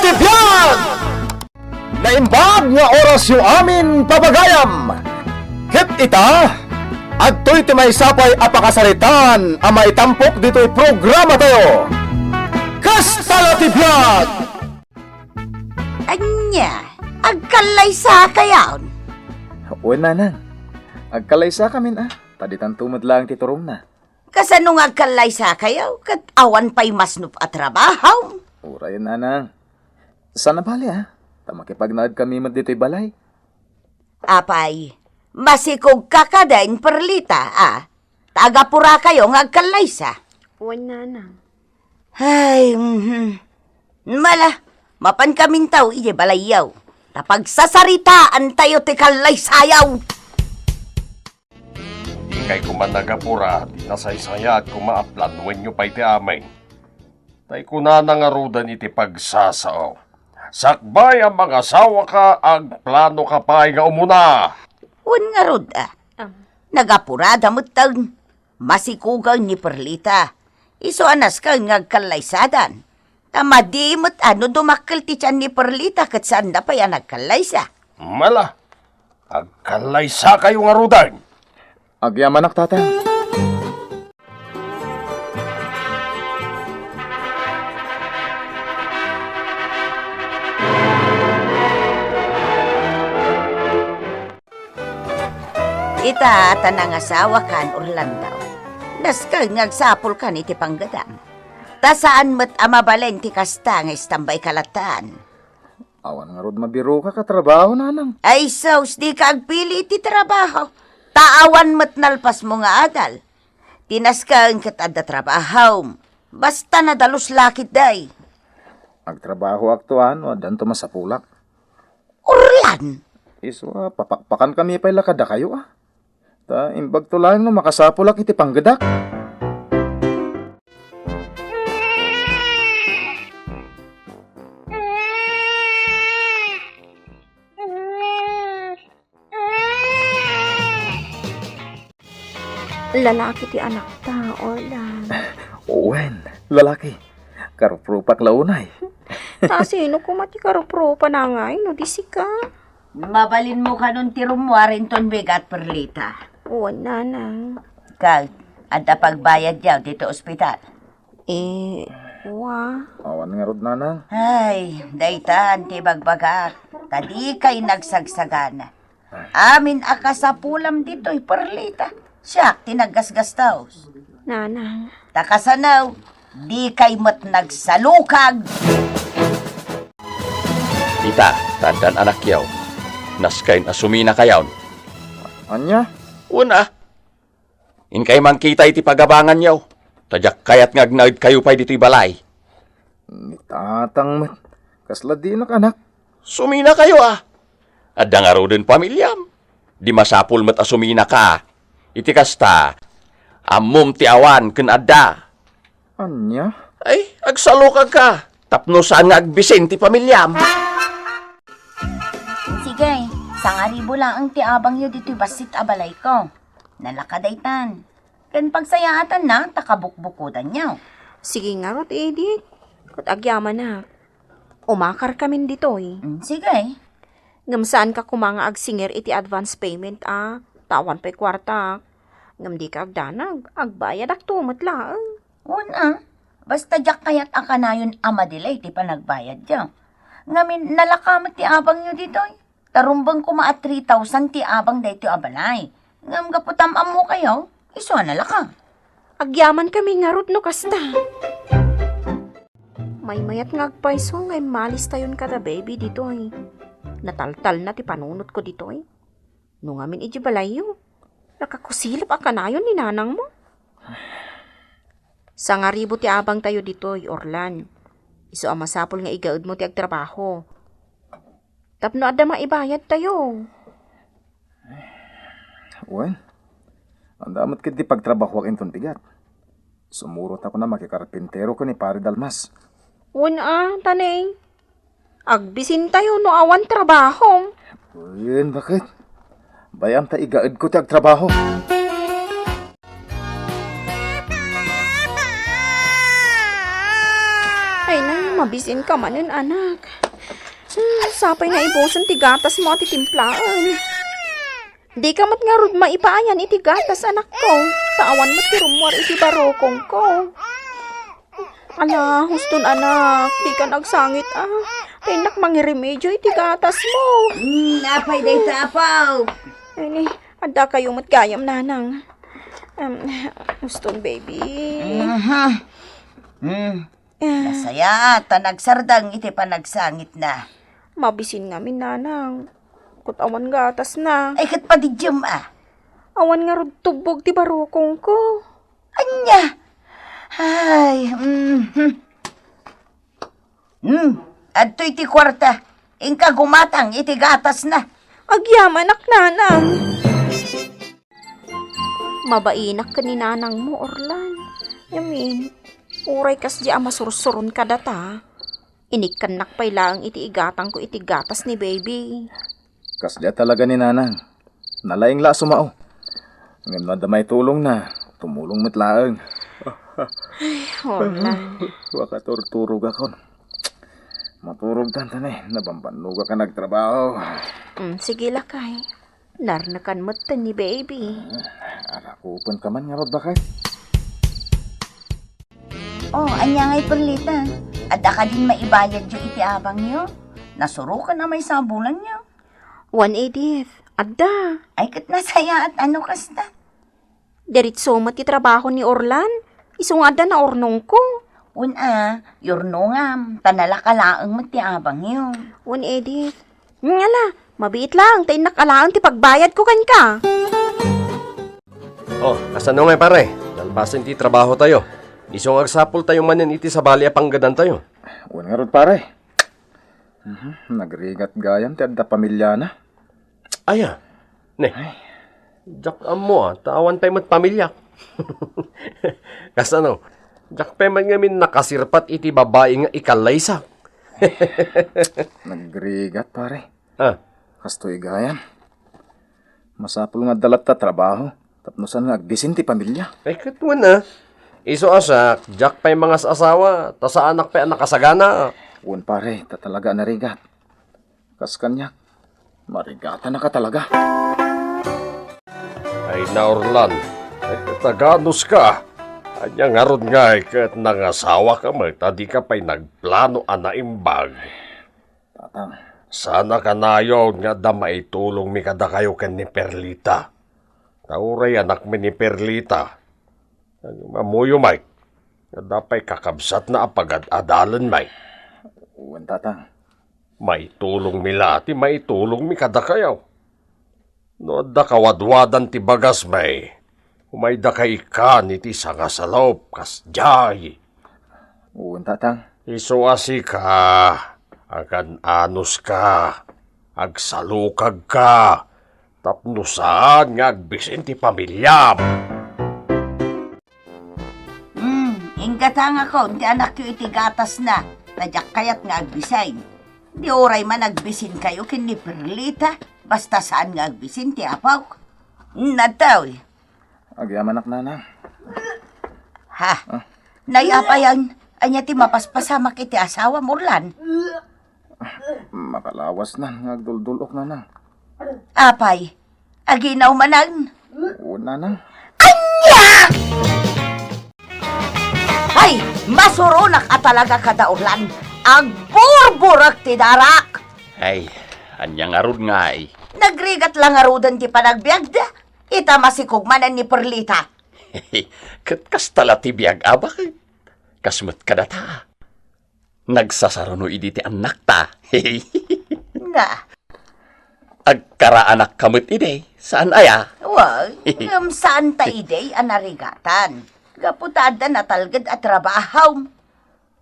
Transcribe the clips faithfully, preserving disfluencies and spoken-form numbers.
Ti biag! Naimbag nga orasyo amin pagayam. Ket ita, adtoy ti maysa pay a pakasaritaan a maitampok ditoy programatayo. Kasta la ti biag! Ania, agkallaysakayon? Wen, nanang. Agkallaysakamin, a. Ta ditanto met laeng ti turongna. Kasano nga agkallaysakayo ket awan pay masnop a trabaho? Uray, nanang. Saan a bale, a. Ta makipagnaedkami met ditoy balay. Apay, masikogka kadin, Perlita, a? Ta agapurakayo nga agkallaysa. Wen, nanang. Ay, mhm. Mala, mapankaminto idiay balayyo. Ta pagsasaritaantayo ti kallaysayo. Dikay koma nagapura, ti nasaysayaat koma a planoenyo pay ti amin. Tay kunana ngaruden iti pagsasao, sakbay a mangasawaka, agplanoka pay nga umuna. Wen ngarud, a. Am. Nagapurada metten. Masikogen ni Perlita. Isu a nasken nga agkallaysadan. Ta madi met a no dumakkel ti tian ni Perlita ket saanda pay a nagkallaysa. Mala, agkallaysakayo ngaruden. Agyamanak, tatang. Ita ta nangasawakan, Orlando, nasken nga agsapulkan iti panggedam. Ta saan met a mabalin ti kasta nga istambayka latta. Awan ngarud mabiroka a trabaho, nanang. Ay sus, dika agpili iti trabaho. Ta awan met nalpasmo nga adal. Ti nasken ket adda trabahom. Basta nadalus la ketdi. Agtrabahoakto, a, no addanto masapulak. Orlan! Isu a, papakpakankami pay la kadakayo, a. Ta imbagto laeng no makasapulak iti panggedak. Lalaki ti anakta, Orlan. Wen, lalaki. Karuprupak la unay. Ta sino koma ti karuprupana ngay no di sika? Mabalinmo kanon ti rummuar inton bigat, Perlita. Wen, nanang. Ket, adda pagbayadyo ditoy ospital. Eh, wa. Awan ngarud, nanang. Ay, daytan ti bagbagak. Ta dikay nagsagsagana. Amin a kasapulam ditoy, Perlita. Siak ti naggasgastos. Nanang. Ta kasano, dikay met nagsalukag. Ita, ta addan anakyo. Nasken a suminakayon. Ania? Wen a. Inkay mangkita iti pagabanganyo, ta diak kayat nga agnaedkayo pay ditoy balay. Ni tatang met, kasla dinak anak. Suminakayo a. Adda ngaruden pamiliam. Di masapul met a suminaka a. Iti kasta, ammom ti awan ken adda. Ania? Ay, agsalukagka. Tapno saan nga agbisin ti pamiliam. Sige, sangaribu laeng ti abangyo ditoy bassit a balayko. Nalaka daytan. Ken pagsayaatanna ta kabukbukodanyo. Sige ngarud, Edith. Ket agyamanak. Umakarkamin ditoy. Mm, sige. Ngem saanka koma nga agsingir iti advance payment a, ta awan pay kuartak. Ngem dika agdanag, agbayadakto met laeng. Wen a, basta diak kayat a kanayon a madelay ti panagbayadyo. Ngamin, nalaka met ti abangyo ditoy. Ta rumbeng koma a three thousand ti abang daytoy a balay. Ngem gapu ta am-ammokayo, isu a nalaka. Agyamankami ngarud no kasta. Maymayat nga agpayso nga immalistayon kada baby ditoy. Nataltalna ti panunotko ditoy. No ngamin idiay balayyo, nakakusilep a kanayon ni nanangmo. Sangaribu ti abangtayo ditoy, Orlan. Isu a masapul nga igaedmo ti agtrabaho. Tapno adda maibayadtayo. Wen, adda met ketdi pagtrabahoak inton bigat. Sumurot a kuna makikarpintero ken ni Pare Dalmas. Wen a, ta ne, agbisintayo no awan trabahom. Wen, baket? Bay-am ta igaedko ti agtrabaho. Ay, nay, Mabisinka manen, anak. Hmm, sapay nga ibusen ti gatasmo a ti timplaen. Dika met ngarud maipaayan iti gatas, anakko. Ta awan met ti rummuar iti barukongko. Ala, huston, anak, dikan agsangit, a. Ta innak mangiremedio iti gatasmo. Hmm, apay dayta, apo? Ay, ni, adda kayo met gayam, nanang. Um, huston, baby. Aha. Hmm. Ah. Nasayaat ta nagsardeng iti panagsangitna. Mabisin ngamin, nanang. Ket awan gatasna. Ay, ket padiddiem, a. Awan ngarud tubbog ti barukongko. Ania? Ay, mhm. Hmm, adtoy ti kuarta. Inka gumatang iti gatasna. Agyamanak, nanang. Mabainak ken ni nanangmo, Orlan. Ngamin, uray kasdi a masursuron kadata, inikkannak pay laeng iti igatangko iti gatas ni baby. Kasdi a talaga ni nanang. Nalaing la a sumao. Ngem no adda maitulongna, tumulong met laeng. Ay, Orlan. Makaturturogakon. Maturogtan ta ne, nabambannogak a nagtrabaho. Mm, sige, lakay. Narnekan metten ni baby. Ah, arakupenka man ngarud, baket. Oh, ania ngay, Perlita? Adda kadin maibayadyo iti abangyo? Nasuroken a maysa a bulanyo. Wen, Edith, adda. Ay, ket nasayaat a no kasta. Diretso met ti trabaho ni Orlan. Isu nga adda naurnongko. Wen a, yurnongam, ta nalaka laeng met ti abangyo. Wen, Edith. Ngala, mabiit laeng ta innak alaen ti pagbayadko kenka. Oh, kasano ngay, pare? Nalpasen ti trabahotayo. Isu nga agsapultayo manen iti sabali a panggedantayo. Wen ngarud, pare. Mhm, nagrigat gayam ti adda pamiliana. Aya? Ne. Ay. Diak ammo, a, ta awan pay met pamiliak. Kasano? Diak pay met ngamin nakasirpat iti babai nga ikallaysak. Nagrigat, pare. Ah. Kastoy gayam. Masapul nga adda latta trabaho, tapno saan nga agbisin ti pamilia. Ay, ket wen a. Isu a siak, diak pay mangas-asawa, ta saanak pay a nakasagana. Wen, pare, ta talaga a narigat. Kas kaniak, marigatanaka talaga. Ay, Orlan, ay, ket aganuska. Ania ngarud ngay ket nangasawaka met a dika pay nagplano a naimbag? Tatang. Saan a kanayon nga adda maitulongmi kadakayo ken ni Perlita. Ta uray anakmi ni Perlita. Ammoyo, Mike, nga adda pay kakabsatna a pagad-adalen, Mike. Wen, Tatang. Maitulongmi la ti maitulongmi kadakayo. No adda kawadwadan ti bagasmi, umaydakay ikkan iti sangasalop kasdiay. Wen, Tatang. Isu a sika, agan-anuska, agsalukagka, tapno saan nga agbisin ti pamiliam. Hmm, inggatangakon ti anakyo iti gatasna, ta diak kayat nga agbisin. Di uray man agbisinkayo ken ni Perlita, basta saan nga agbisin ti apok. Hmm, adtoy. Agyamanak, nanang. Ha? Ah. Nayapayan, ania ti mapaspasamak iti asawam, Orlan? Makalawasnan nga agduldul-ok, nanang. Apay, aginaw manen? Oo, nanang. Ania? Ay, masuronak a talaga kada Orlan. Agburburek ti darak. Ay, ania ngarud ngay? Nagrigat la ngaruden ti panagbiagda. Ita masikog manen ni Perlita. Ket kasta la ti biag, a, baket? Kas met kadata. Nagsasaruno idi ti annakta. Na. Agkaraanakka met idi, saan aya? Wa, ngem saan ta idi a narigatan. Gapu ta adda natalged a trabahom.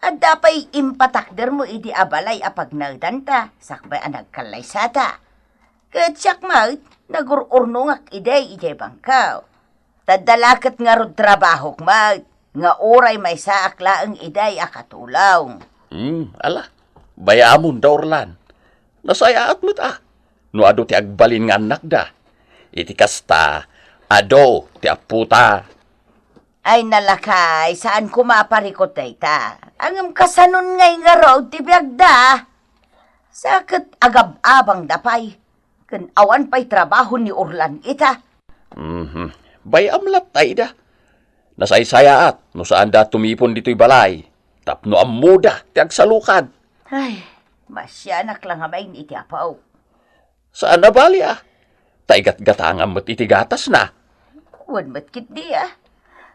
Adda pay impatakdermo idi a balay a pagnaedanta, sakbay a nagkallaysata. Ket siak met, nagur-urnongak idi idiay bangko. Ta adda la ket ngarud trabahok met, nga uray maysaak laeng idi a katulong. Hmm, ala, bayaamon da Orlan. Nasayaat met a, no adu ti agbalin nga annakda. Iti kasta, adu ti appota. Ay, nalakay, saan koma parikot dayta. Ngem kasanon ngay ngarud ti biagda? Sa ket agab-abangda pay, ken awan pay trabaho ni Orlan ita. Mhm. Bay-am latta ida. Nasaysayaat no saanda tumipon ditoy balay tapno ammoda ti agsalukad. Ay, masianak la ngamin iti apo. Saan a bali a. Ta igatgatangam met iti gatasna. Wen met ketdi a.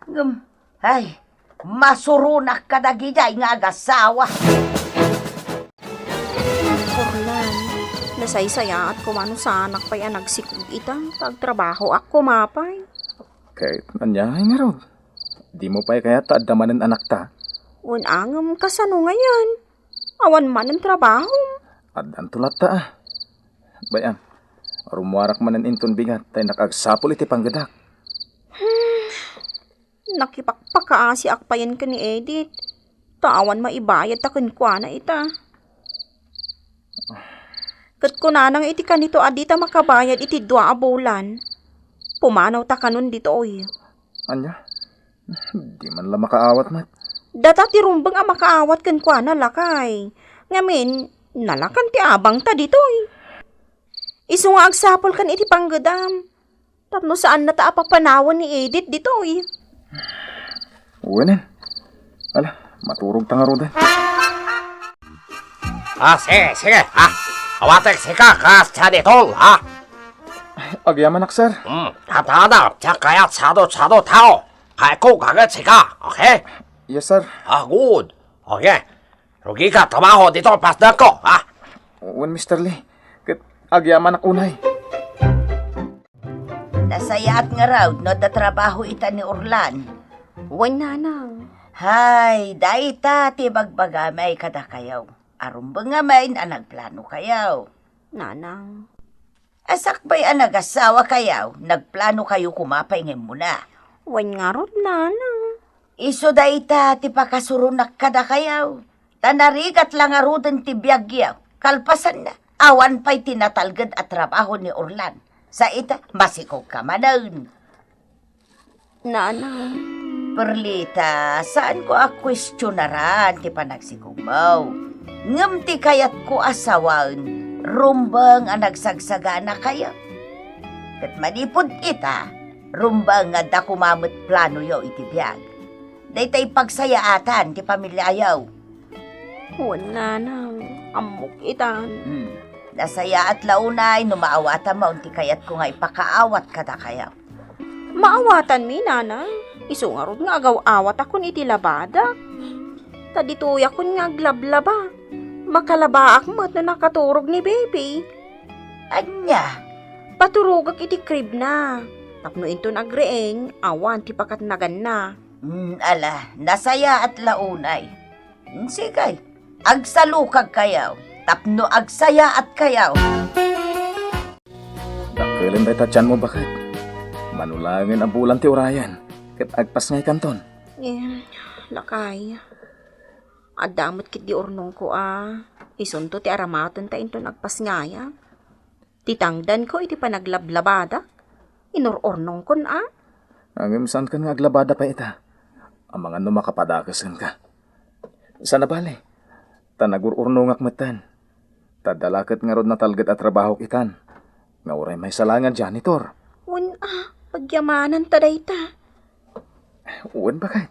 Ngem, ay, masuronak kadagijay nga agasawa. Orlan, nasaysayaat koma no saanak pay a nagsikog ita, ta agtrabahoak koma pay. Ket ania ngay ngarud? Dimo pay kayat ta adda manen anakta? Wen a, ngem kasano ngayen? Awan manen trabahom. Addanto latta a. Bay-am, rummuarak manen inton bigat ta innak agsapul iti panggedak. Nakipakpakaasiak payen ken ni Edith, ta awan maibayad ta kenkuana ita. Ket kunana nga iti kanito a dita makabayad iti dua a bulan, pumanawta kanon ditoy. Ania? Di man la makaawat met. Data ti rumbeng a makaawat kenkuana, lakay. Ngamin, nalakan ti abangta ditoy. Isu nga agsapulkan iti panggedam. Tapno saannata a papanawen ni Edith ditoy. Wen. Ala, maturogta ngaruden. Ah, sige, sige, ha? Awatek sika, kas janitor, ha? Agyamanak, sir. Hmm, tadtadam, diak kayat sado-sado tao. Kayatko gaget sika, okay? Yes, sir. Ah, good. Okay. Rugika trabaho ditoy pasdekko, ha? Wen, Mister Lee. Ket agyamanak unay. Nasayaat ngarud no adda trabaho ita ni Orlan. Wen, nanang. Hay, dayta ti ibagbagami kadakayo. Arumbeng ngamin a nagplanokayo. Nanang. Asakbay a nagasawakayo, nagplanokayo koma pay nga immuna. Wen ngarud, nanang. Isu dayta ti pakasuronak kadakayo. Ta narigat la ngaruden ti biagyo. Kalpasanna, awan pay ti natalged a trabaho ni Orlan. Sa ita, masikogka manen. Nanang. Perlita, saanko a kuestionaran ti panagsikogmo. Ngem ti kayatko a sawen, rumbeng a nagsagsaganakayo. Ket manipud ita, rumbeng nga adda koma met planoyo iti biag. Dayta ipagsayaatan ti pamiliayo. Wen, nanang, ammok itan. Hmm. Nasayaat la unay no maawatam ti kayatko nga ipakaawat kadakayo. Maawatanmi, nanang. Isu ngarud nga agaw-awatakon iti labadak. Ta ditoyakon nga aglablaba. Makalabaak met no nakaturog ni baby. Ania? Paturogak iti crib na. Tapno inton agriing, awan ti pakatnaganna. Hmm, ala, nasayaat la unay. Hmm, sige, agsalukagkayo, tapno agsayaatkayo. Dakkelen dayta tianmo, baket. Mano laengen a bulan ti urayen, ket agpasngaykanton. Eh, lakay. Adda met ketdi urnongko a isunto ti aramaten ta inton agpasngayam. Ti tangdanko iti panaglablabadak, inur-urnongkon a. Ngem saankan nga aglabada pay ita. Amangan no makapadakes kenka. Saan a bale, ta nagur-urnongak metten. Ta adda la ket ngarud natalged a trabahok itan, nga uray maysa laeng a janitor. Wen a, pagyamananta dayta. Wen, baket.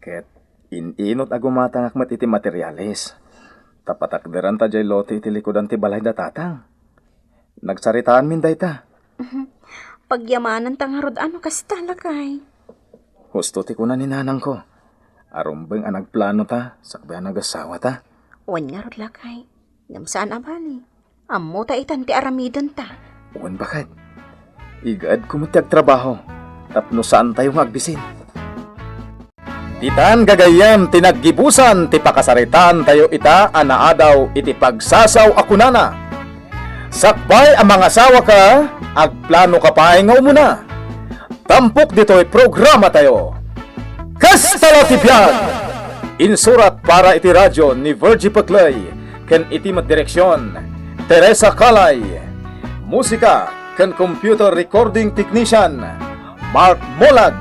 Ket in-inut a gumatangak met iti materialis. Ta patakderanta diay lote iti likudan ti balay da tatang. Nagsaritaanmin dayta. Pagyamananta ngarud a no kasta, lakay. Husto ti kuna ni nanangko. Arumbeng a nagplanota, sakbay a nagasawata. Wen ngarud, lakay. Ngem saan a bale. Ammota itan ti aramidenta. Wen, baket. Igaedko met ti agtrabaho tapno saantayo nga agbisin. Ditan gagayyem ti naggibusan ti pakasaritaantayo ita a naadaw iti pagsasaw a kunana, sakbay a mangasawaka, agplanoka pay nga umuna. Tampok ditoy programatayo. Kasta la ti biag! Insurat para iti radio ni Virgie Peclay ken iti met direksion, Teresa Calay. Musika ken computer recording technician, Mark Molag.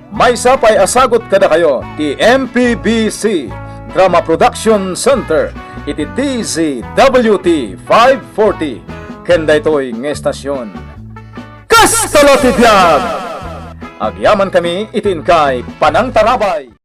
Maysa pay a sagut kadakayo ti M P B C Drama Production Center iti D Z W T five forty ken daytoy nga estasion. Kasta la ti biag! Agyamankami iti inkay panangtarabay.